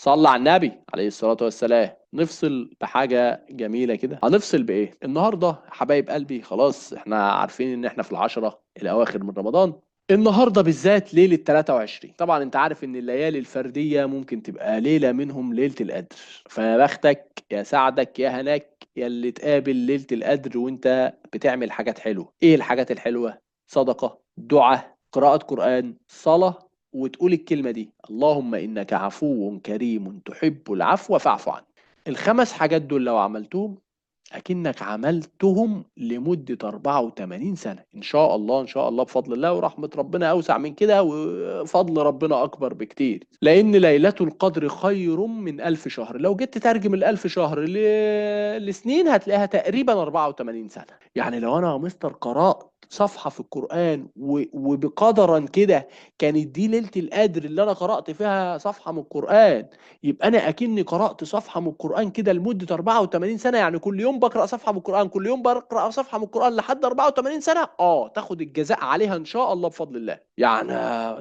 صلى على النبي عليه الصلاة والسلام. نفصل بحاجة جميلة كده. هنفصل بإيه النهاردة حبايب قلبي؟ خلاص احنا عارفين ان احنا في العشرة الأواخر من رمضان. النهاردة بالذات ليلة 23. طبعا انت عارف ان الليالي الفردية ممكن تبقى ليلة منهم ليلة القدر، فيا بختك يا سعدك يا هناك يا اللي تقابل ليلة القدر وانت بتعمل حاجات حلوة. ايه الحاجات الحلوة؟ صدقة، دعاء، قراءة قرآن، صلاة، وتقول الكلمة دي: اللهم إنك عفو كريم تحب العفو فاعف عني. الخمس حاجات دول لو عملتهم أكنك عملتهم لمدة 84 سنة إن شاء الله. إن شاء الله بفضل الله ورحمة ربنا أوسع من كده، وفضل ربنا أكبر بكتير، لأن ليلة القدر خير من 1000 شهر. لو جيت تترجم ال1000 شهر لسنين هتلاقيها تقريبا 84 سنة. يعني لو أنا يا مستر قرأت صفحة في القرآن وبقدرا كده كانت دي ليلة القدر اللي أنا قرأت فيها صفحة من القرآن، يبقى أنا أكني قرأت صفحة من القرآن كده لمدة 84 سنة. يعني كل يوم بقرأ صفحة من القرآن، كل يوم بقرأ صفحة من القرآن لحد 84 سنة. تاخد الجزاء عليها إن شاء الله بفضل الله. يعني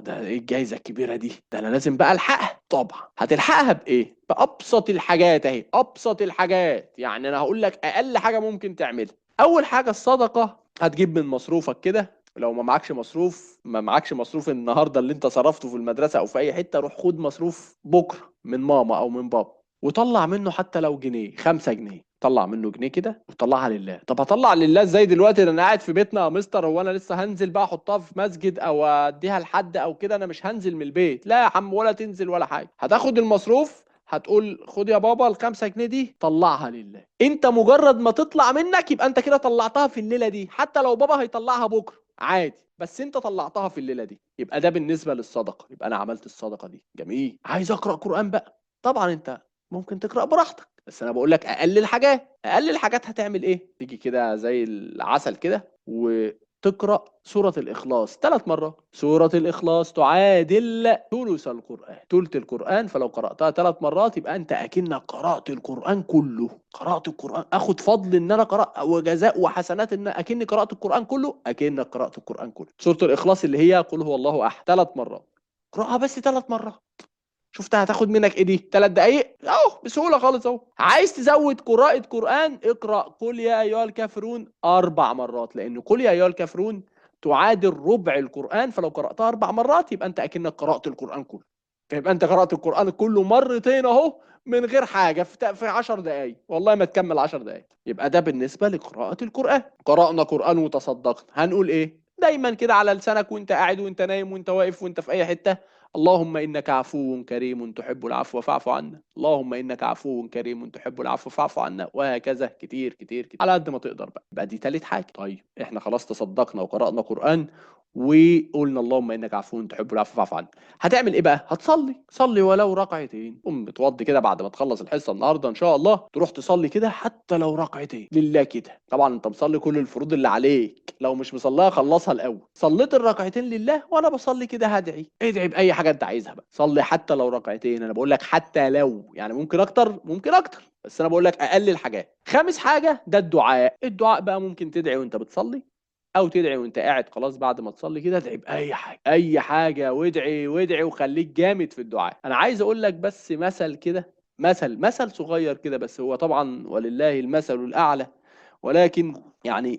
ده إيه الجايزة الكبيرة دي؟ ده أنا لازم بقى ألحقها. طبعا هتلحقها بإيه؟ بأبسط الحاجات أهي، أبسط الحاجات. يعني أنا هقول لك أقل حاجة ممكن تعملها. أول حاجة الصدقة، هتجيب من مصروفك كده. لو ما معكش مصروف، ما معكش مصروف النهارده اللي انت صرفته في المدرسة او في اي حتة، روح خد مصروف بكره من ماما او من بابا وطلع منه حتى لو جنيه، 5 جنيه، طلع منه جنيه كده وطلعها لله. طب هطلع لله ازاي دلوقتي؟ ده انا قاعد في بيتنا يا مستر، هو انا لسه هنزل بقى احطها في مسجد او اديها لحد او كده؟ انا مش هنزل من البيت. لا يا عم، ولا تنزل ولا حاجة. هتاخد المصروف هتقول خد يا بابا ال5 جنيه دي طلعها لله. انت مجرد ما تطلع منك يبقى انت كده طلعتها في الليلة دي، حتى لو بابا هيطلعها بكره عادي، بس انت طلعتها في الليلة دي. يبقى ده بالنسبة للصدقة، يبقى انا عملت الصدقة دي. جميل. عايز اقرا قران بقى، طبعا انت ممكن تقرا براحتك، بس انا بقول لك اقل الحاجات. اقل الحاجات هتعمل ايه؟ تيجي كده زي العسل كده وتقرا سورة الاخلاص 3 مرات. سورة الاخلاص تعادل ثلث القران، ثلث القران، فلو قراتها 3 مرات يبقى انت اكنك قرات القران كله. قرات القران، اخد فضل ان انا قرات وجزاء وحسنات ان اكني قرات القران كله، اكنك قرات القران كله. سورة الاخلاص اللي هي قل هو الله احد 3 مرات، اقراها بس 3 مرات. شفتها هتاخد منك ايه دي؟ 3 دقايق اهو، بسهولة خالص اهو. عايز تزود قراءة قران، اقرا قل يا ايها الكافرون 4 مرات، لان قل يا ايها الكافرون تعادل ربع القران، فلو قراتها 4 مرات يبقى انت اكنك قرات القران كله. فيبقى انت قرات القران كله مرتين اهو من غير حاجة في 10 دقايق، والله ما تكمل 10 دقايق. يبقى ده بالنسبة لقراءة القران. قرانا قران وتصدقنا، هنقول ايه؟ دايما كده على لسانك وانت قاعد وانت نايم وانت واقف وانت في اي حتة: اللهم إنك عفو كريم تحب العفو فاعف عنا، اللهم إنك عفو كريم تحب العفو فاعف عنا، وهكذا كتير كتير كتير على قد ما تقدر بقى. يبقى دي تالت حاجة. طيب احنا خلاص تصدقنا وقرأنا قرآن وقلنا اللهم إنك عفو تحب العفو فاعف عنا. هتعمل إيه بقى؟ هتصلي، صلي ولو ركعتين. قوم متوضي كده بعد ما تخلص الحصة النهاردة إن شاء الله، تروح تصلي كده حتى لو ركعتين لله كده. طبعا أنت مصلي كل الفروض اللي عليك، لو مش مصليها خلصها الأول. صليت الركعتين لله وأنا بصلي كده هدعي، ادعي بأي حاجة أنت عايزها بقى. صلي حتى لو ركعتين، أنا بقول لك حتى لو، يعني ممكن أكتر ممكن أكتر، بس أنا بقول لك أقل الحاجات. خامس حاجة ده الدعاء. الدعاء بقى ممكن تدعي وأنت بتصلي، أو تدعي وأنت قاعد خلاص بعد ما تصلي كده، ادعي بأي حاجة، أي حاجة، وادعي وادعي وخليك جامد في الدعاء. أنا عايز أقول لك بس مثل كده، مثل صغير كده، بس هو طبعا ولله المثل الأعلى، ولكن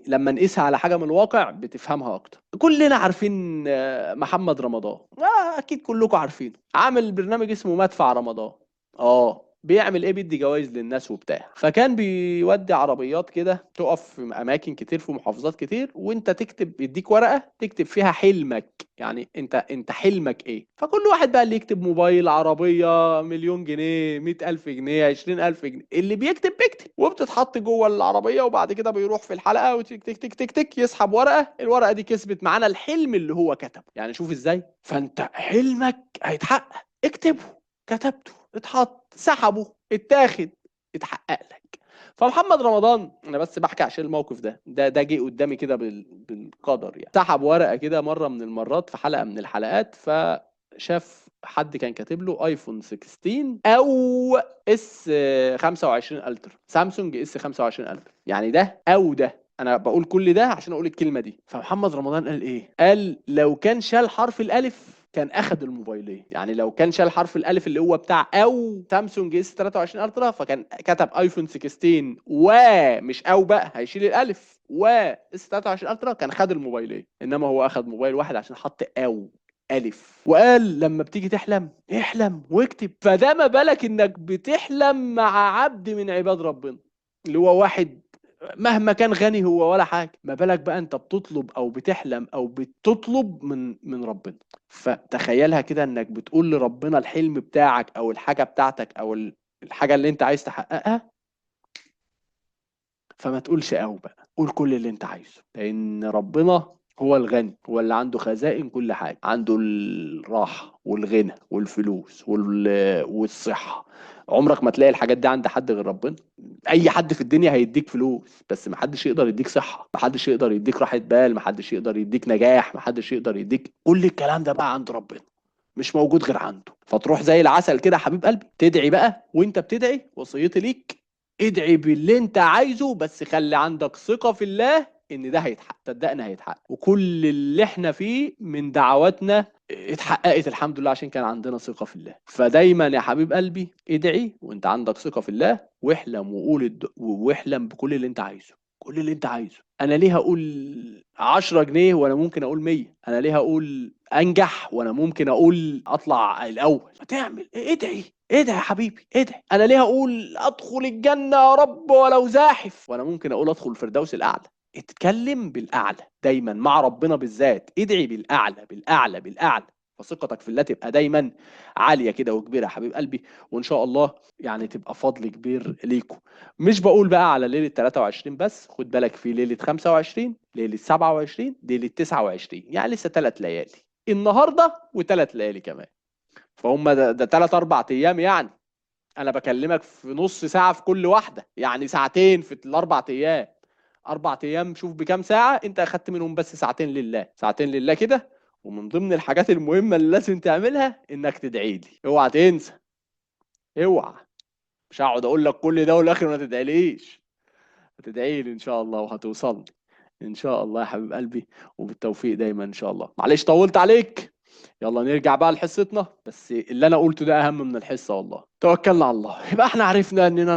لما نقيسها على حاجة من الواقع بتفهمها أكتر. كلنا عارفين محمد رمضان، أكيد كلكم عارفينه. عامل برنامج اسمه مدفع رمضان. بيعمل إيه؟ بيدي جوائز للناس وبتاع. فكان بيودي عربيات كده تقف في أماكن كتير في محافظات كتير، وأنت تكتب، يديك ورقة تكتب فيها حلمك، يعني أنت حلمك إيه. فكل واحد بقى اللي يكتب موبايل، عربية، 1,000,000 جنيه، 100,000 جنيه، 20,000 جنيه، اللي بيكتب بيكتب، وبتتحط جوه العربية، وبعد كده بيروح في الحلقة وتك تك تك تك تك يسحب ورقة، الورقة دي كسبت معانا الحلم اللي هو كتبه. شوف إزاي. فأنت حلمك هيتحقق، اكتبه، كتبته، اتحط، سحبه، اتاخد، اتحقق لك. فمحمد رمضان، انا بس بحكي عشان الموقف ده، ده جه قدامي كده بالقدر يعني. سحب ورقة كده مرة من المرات في حلقة من الحلقات، فشاف حد كان كاتب له ايفون 16 او اس 25 الترا، سامسونج اس 25 الترا، يعني ده او ده. انا بقول كل ده عشان اقول الكلمة دي. فمحمد رمضان قال ايه؟ قال لو كان شال حرف الالف كان اخد الموبايلين. يعني لو كان شال حرف الالف اللي هو بتاع او سامسونج S 23 Ultra، فكان كتب ايفون 16 ومش او بقى، هيشيل الالف و S 23 Ultra، كان خد الموبايلين. انما هو اخد موبايل واحد عشان حط او الف. وقال لما بتيجي تحلم احلم واكتب. فده ما بالك انك بتحلم مع عبد من عباد ربنا، اللي هو واحد مهما كان غني هو ولا حاجة، ما بالك بقى انت بتطلب او بتحلم او بتطلب من ربنا. فتخيلها كده انك بتقول لربنا الحلم بتاعك او الحاجة بتاعتك او الحاجة اللي انت عايز تحققها. فما تقولش او بقى، قول كل اللي انت عايزه، لان ربنا هو الغني، هو اللي عنده خزائن كل حاجة، عنده الراحة والغنى والفلوس والصحة. عمرك ما تلاقي الحاجات دي عند حد غير ربنا. اي حد في الدنيا هيديك فلوس، بس ما حدش يقدر يديك صحة، ما حدش يقدر يديك راحة بال، ما حدش يقدر يديك نجاح، ما حدش يقدر يديك كل الكلام ده بقى عند ربنا، مش موجود غير عنده. فتروح زي العسل كده يا حبيب قلبي تدعي بقى، وانت بتدعي وصيتي ليك ادعي باللي انت عايزه، بس خلي عندك ثقة في الله ان ده هيتحقق، صدقني هيتحقق. وكل اللي احنا فيه من دعواتنا اتحققت الحمد لله، عشان كان عندنا ثقة في الله. فدايما يا حبيب قلبي ادعي وانت عندك ثقة في الله، واحلم وقول واحلم بكل اللي انت عايزه، كل اللي انت عايزه. انا ليه هقول 10 جنيه وانا ممكن اقول 100؟ انا ليه هقول انجح وانا ممكن اقول اطلع الاول؟ ما تعمل، ادعي ادعي يا حبيبي ادعي. انا ليه هقول ادخل الجنة يا رب ولو زاحف وانا ممكن اقول ادخل الفردوس الاعلى؟ اتكلم بالاعلى دايما مع ربنا بالذات، ادعي بالاعلى بالاعلى بالاعلى، فثقتك في الله تبقى دايما عالية كده وكبيره يا حبيب قلبي، وان شاء الله يعني تبقى فضل كبير ليكم. مش بقول بقى على ليلة 23 بس، خد بالك في ليلة 25، ليلة 27، ليلة 29، يعني لسه 3 ليالي النهارده و3 ليالي كمان، فهم ده 3 4 ايام. يعني انا بكلمك في نص ساعة في كل واحدة، يعني ساعتين في الاربع ايام. 4 ايام شوف بكام ساعة انت اخدت منهم، بس ساعتين لله، ساعتين لله كده. ومن ضمن الحاجات المهمة اللي لازم تعملها انك تدعي لي، اوعى تنسى، اوعى، مش هقعد اقول لك كل ده والاخر ما تدعيليش. هتدعي لي ان شاء الله وهتوصل لي ان شاء الله يا حبيب قلبي، وبالتوفيق دايما ان شاء الله. معلش طولت عليك، يلا نرجع بقى لحصتنا، بس اللي انا قلته ده اهم من الحصة والله. توكلنا على الله. يبقى احنا عرفنا اننا